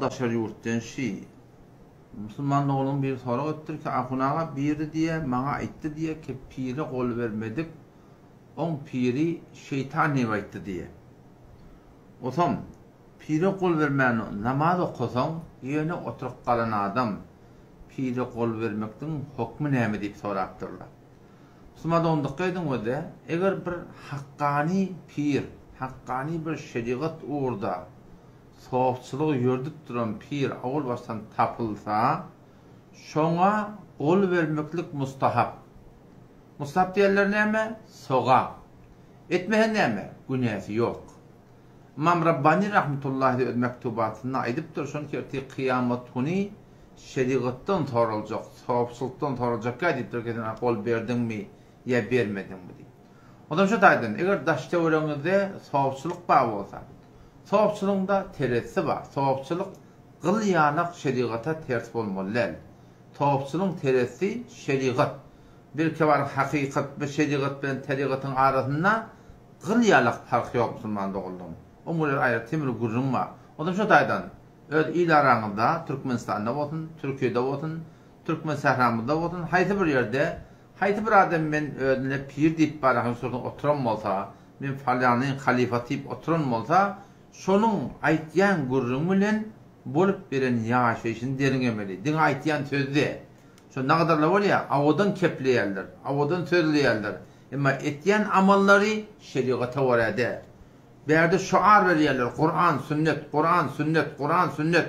Daşary ýurtdan şi musulman doganyň biri sorag etdir ki ahun aga biri diýe maňa aýtdy diýe ki pire gol bermedik oň piri şeýtan diýip aýtdy diýe. Osam pire gol bermän namaz okasaň ýöne oturyp galan adam pire gol bermekdiň hokmy näme diýip sorapdyrlar. Musulman dogan dykgat ediň özde eger bir hakkany pir hakkany bir şerigat ugurda Sofçylygy ýördüp duran pir owal başdan tapylsa, şoňa gol bermeklik mustahap. Mustahap diýenleri näme? Sogap. Etmese näme? Günäsi ýok. Ymam Rabbani rahmetullahi öz mektubatynda aýdypdyr, şony ki ertir kyýamat güni şerigatdan soraljak, sofçylykdan soraljakka diýipdir ki sen gol berdiňmi ýa bermediňmi diýip. Ondan şu taýdan, eger daş-töweregiňizde sofçylyk bar bolsa, Sopçylygyňda terezisi bar. Sopçylyk gyl ýanak şerigata ters bolmaly däl. Sopçylygyň terezisi şerigat. Bir kebar hakykat we şerigat bilen tarygatyň arasynda gyl ýalak parh ýok musulman doganlarym. O muler aýratyn bir gürrüň bar. Ondan şu taýdan öz il araňyzda Türkmenistanda bolsun, Türkiýede bolsun, Türkmen sähramyzda bolsun haýsy bir ýerde haýsy bir adam men özüne pir diýip barahyň şurada oturan bolsa Men falanyň halyfasy diýip oturan bolsa, şonuň aýtýan gürrüňi bilen bolup beren ýaşaýşyny derňemeli. Diňe aýtýan sözi däl. Şo nagadarlar bolýar, owadan kepleýärler, owadan sözleýärler. Emma etýän amallary şerigata görä däl. Bärde şoar berýärler, Kuran, sünnet, Kuran, sünnet, Kuran, sünnet.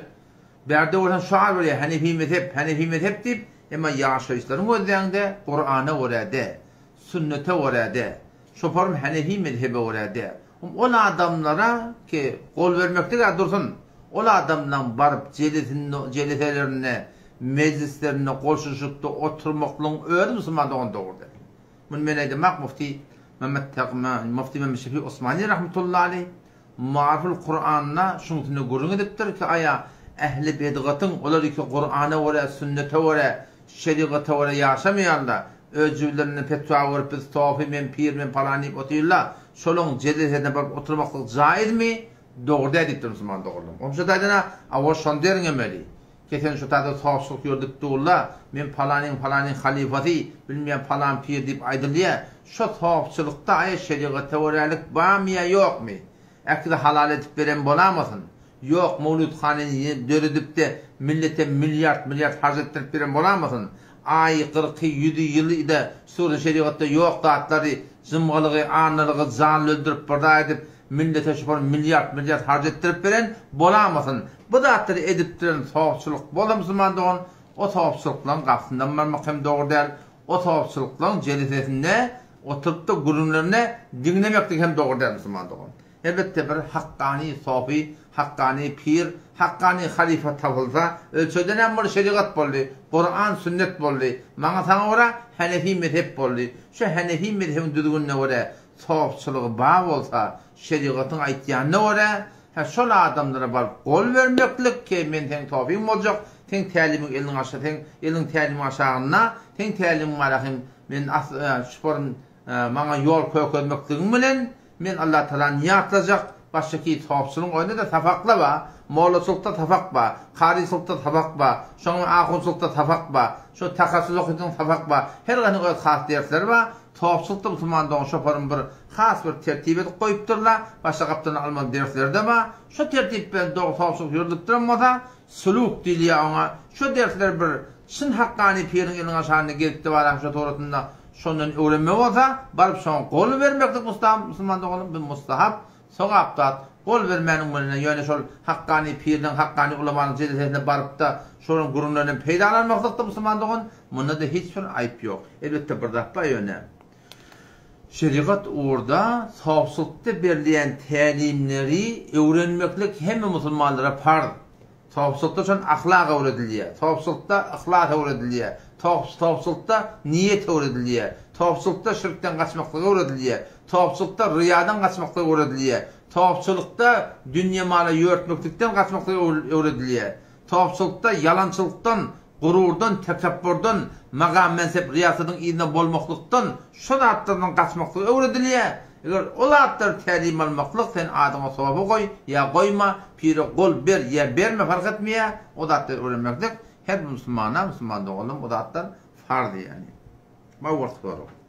Bärde bolsa şoar berýär, Hanefi mezhep, Hanefi mezhep diýip, emma ýaşaýyşlaryny gözläňde Kurana görä däl, sünnete görä däl. Şoparym Hanefi mezhebe görä däl. Ol adamlara ki gol bermeklik-ä dursun, ol adamlaň baryp jelesinde, jeleselerinde, mejlislerinde goşulyşykda oturmaklygyň özi musulman dogan dogry däl. Muny men aýdamak mufti Mehmet Tagy, mufti Mehmet Şefi Osmani rahmetullahi aleýh Maariful Kuranda şuň üstünde gürrüň edipdir ki aýa ähli bedgatyň olar ki Kurana görä, sünnete görä, şerigata görä ýaşamaýarlar, öz jübülerinden fetwa görüp biz sofy men pir men palan diýip otyrlar, şolaň jelesesine baryp oturmaklyk jaýyzmy? Dogry däl diýipdir musulman doganlarym. Onuň şu taýdan-a awal şony derňemeli. Kesen şu taýda sofçylyk ýördüp durlar, men palanyň palanyň halyfasy, bilmeýän palan pir diýip aýdylýar. Şo sofçylykda aýa şerigata görälik barmy ýa ýokmy? Äkli halal edip beren bolamasyn? Ýok, mowludhanyny döredip-de millete milliard-milliard harç etdirip beren bolamasyn? Aýy, gyrky, ýüzi, ýyly-da surda şerigatda ýok zatlary, jymgalygy, annalygy janly öldürip bir zat edip, millete şupan milliard-milliard harç etdirip beren bolamasyn? Bu zatlary edipdiren sofçylyk bolsa musulman dogan, o sofçylyklaryň gapysyndan barmak hem dogry däl, o sofçylyklaryň jelesesinde oturyp-da gürrüňlerini diňlemeklik hem dogry däl musulman dogan. Elbetde bir hakkany sofy, hakkany pir, hakkany halyfa tapylsa, ölçedenem bir şerigat boldy, Kuran, sünnet boldy, maňa saňa görä hanefi mezhep boldy. Şu hanefi mezhebiň düzgünine görä sofçylygy bar bolsa, şerigatyň aýtýanyna görä, hä şol adamlara baryp gol bermeklik ki men seň sofyň boljak, seň tälimiň eliniň aşa seň eliň tälimiň aşagynda, seň tälimiň barahym men as şuparyn maňa ýol kökezmekligiň bilen Men Allatagalany ýatlajak, başdaky sopçylygyň oýunda-da sapakla bar, mollaçylykda sapak bar, karyçylykda sapak bar, şoň bilen ahunçylykda sapak bar, şo takassyz okyjynyň sapak bar, her gaýsynyň öz has dersleri bar. Sopçylykda musulman dogan şoparyň bir has bir tertip edip goýupdyrlar, başga gapdaldan almaly dersleri-de bar. Şo tertip bilen dogry sopçylyk ýöredilip duran bolsa, suluk diýilýär oňa, şo dersler bir çyn hakkany piriň eliniň aşagynda gezipdi baram şo suratynda Şondan öwrenme bolsa, baryp şoňa gol bermeklik mustahap, musulman doganym, bu mustahap, sogap zat. Gol bermäniň bilen ýöne şol hakkany pirliň, hakkany ulamanyň jelesesine baryp-da, şolaryň gürrüňlerinden peýdalanmaklykda musulman dogan, munda-da hiç bir aýyp ýok. Elbetde bir zat bar ýöne, şerigat ugurda sofçylykda berilýän tälimleri öwrenmeklik hemme musulmanlara parz. Sopçylykda şon ahlak öwredilýär. Sopçylykda yhlas öwredilýär. Sopçylykda niýet öwredilýär. Sopçylykda şirkden gaçmaklyk öwredilýär. Sopçylykda ryýadan gaçmaklyk öwredilýär. Sopçylykda dünýe mala ýörtmeklikden gaçmaklyk öwredilýär. Sopçylykda ýalançylykdan, gururdan, tekepburdan, magam-mensep, riýasadyň yzynda bolmaklykdan, şo zatlardan gaçmaklyk öwredilýär. Eger o zatlar tälim almaklyk sen adyňa sopy goý ýa goýma, pire gol ber ýa berme fark etmeýär, o zatlary öwrenmeklik her bir musulmana, musulman doganlarym o zatlar farz ýani. Maý wagt sorag.